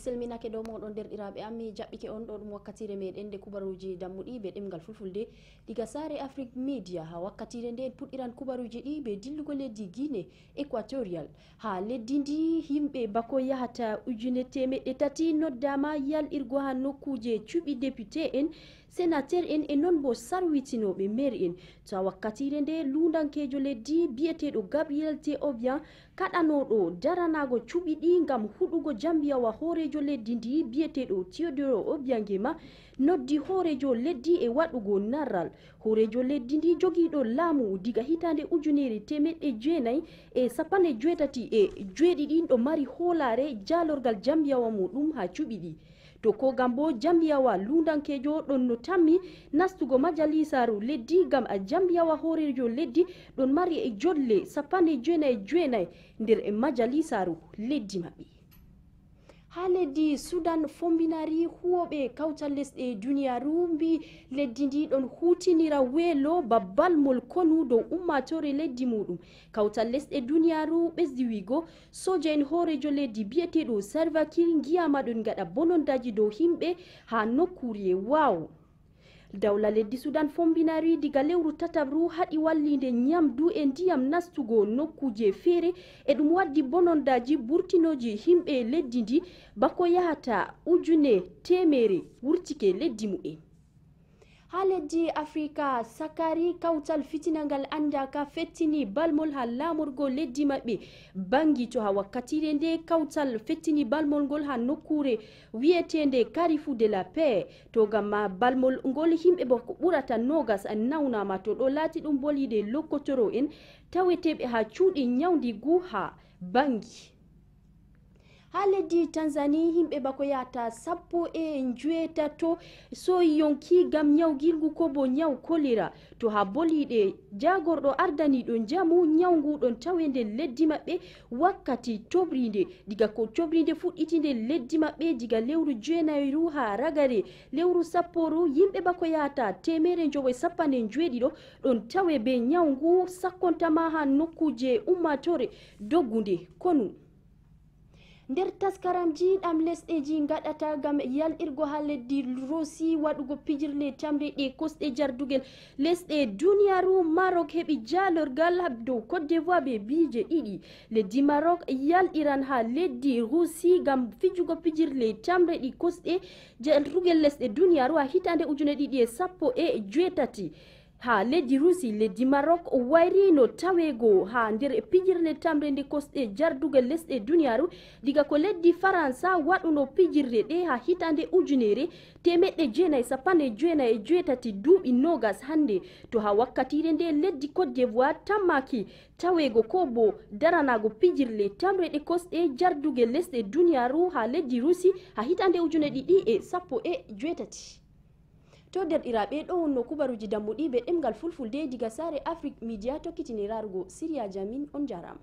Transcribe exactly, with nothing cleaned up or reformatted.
Selminake dow moɗon derɗiraaɓe am, mi jaɓɓike on ɗo ɗum wakkatiire meɗen nde kubaruuji dammuɗi be ɗemngal fulfulde diga saare Afrik Media. Ha wakkatiire nde en puɗɗiran kubaruuji ɗi be dillugo leddi Guinée Equatorial. Ha leddi ndi, himɓe bako yahata ujune temeɗɗe tati noddaama yalɗirgo ha nokkuuje cuɓi député en, sénateur en e non bo sarwitinooɓe maire en. To ha wakkatiire nde, luundankeejo leddi bi'eteeɗo Gabriel T Obiang, kaɗanooɗo daranago cuɓi ɗi ngam huɗugo jambiyawa hooreejo leddi ndi bi'eteeɗo Teodoro Obiang Nguema, noddi hooreejo leddi e waɗugo narral. Hooreejo leddi ndi jogiiɗo laamu diga hitaande ujunere temeɗɗe jeenayi e sappanɗe jeetati e jeeɗiɗi ɗo mari hoolaare jaalorgal jambiyawa muɗum ha cuɓi ɗi. To ko ngam bo jambiyawa luundankeejo ɗon no tammi nastugo majalisaaru leddi ngam a jambiyawa hooreejo leddi ɗon mari e jolle sappanɗe jeenayi e jeenayi nder majalisaaru leddi maɓɓe. Ha leddi Sudan Fombinari, huwoɓe kawtal lesɗe duniyaaru mbi leddi ndi ɗon hutinira weelo ba balmol konu dow ummaatoore leddi muɗum. Kawtal lesɗe duniyaaru ɓesdi wiigo, soja en hooreejo leddi bi'eteeɗo Salva Kiir ngi'aama ɗon ngaɗa bonondaji dow himɓe ha nokkuure waawo. Dawla leddi Sudan Fombinari diga lewru tatabru haɗi wallinde nyamdu e ndiyam nastugo nokkuuje feere, e ɗum waddi bonondaji burtinooji himɓe leddi ndi bako yahata ujune teemeere wurtike leddi mu'en. Ha leddi Afrika Sakari, kawtal fitina ngal andaaka fettini balmol ha laamorgo leddi maɓɓe Bangi. To ha wakkatiire nde, kawtal fettini balmol ngol ha nokkuure wi'eteende Carrefour de la Paix. To ngam ma balmol ngol, himɓe bako ɓurata noogas nawnaama. To ɗo laati ɗum boliiɗe lokkotoro en taweteeɓe ha cuuɗi nyawndigu ha Bangi. Ha leddi Tanzanie, himɓe bako yahata sappo e njeetato soyi yonki ngam nyaw ngilngu ko bo nyaw kolera. To ha boliiɗe, jaagorɗo ardaniiɗo njamu nyaw ngu ɗon tawe nder leddi maɓɓe wakkati toɓriinde. Diga ko toɓriinde fuɗɗiti nder leddi maɓɓe, diga lewru jeenayru ha ragare lewru sapporu, yimɓe bako yahata teemeere njowo e sappanɗe njeeɗiɗo ɗon tawe be nyaw ngu, sakkontama ha nokkuuje ummaatoore doggunde konu. Nder taskaramji ɗam lesɗeji ngaɗata ngam yalɗirgo ha leddi Rosi waɗugo pijirle tamre ɗe kosɗe jardugel lesɗe duniyaaru, Maroc heɓi jaalorgal dow Côte d'Ivoire be biije ɗiɗi. Leddi Maroc yalɗiran ha leddi Rosi ngam fijugo pijirle tamre ɗi kosɗe jardugel lesɗe duniyaaru ha hitaande ujune ɗiɗi e sappo e jeetati. Ha leddi Rusi, leddi Maroc wayrino taweego ha nder pijirle tamre nde kosɗe jardugel lesɗe duniyaaru, diga ko leddi Faransa waɗuno pijirle ɗe ha hitaande ujunere teemeɗɗe jeenayi sappanɗe jeenayi e jeetati, duuɓi noogas hande. To ha wakkatiire nde, leddi Côte d'Ivoire tammaki taweego ko bo daranaago pijirle tamre ɗe kosɗe jardugel lesɗe duniyaaru ha leddi Rusi ha hitaande ujune ɗiɗi e sappo e jeetati. To derɗiraaɓe, ɗo wonno kubaruuji dammuɗi be ɗemngal fulfulde diga saare Afrik Media. Tokkitine raarugo siriyaaji amin. On njaaraama.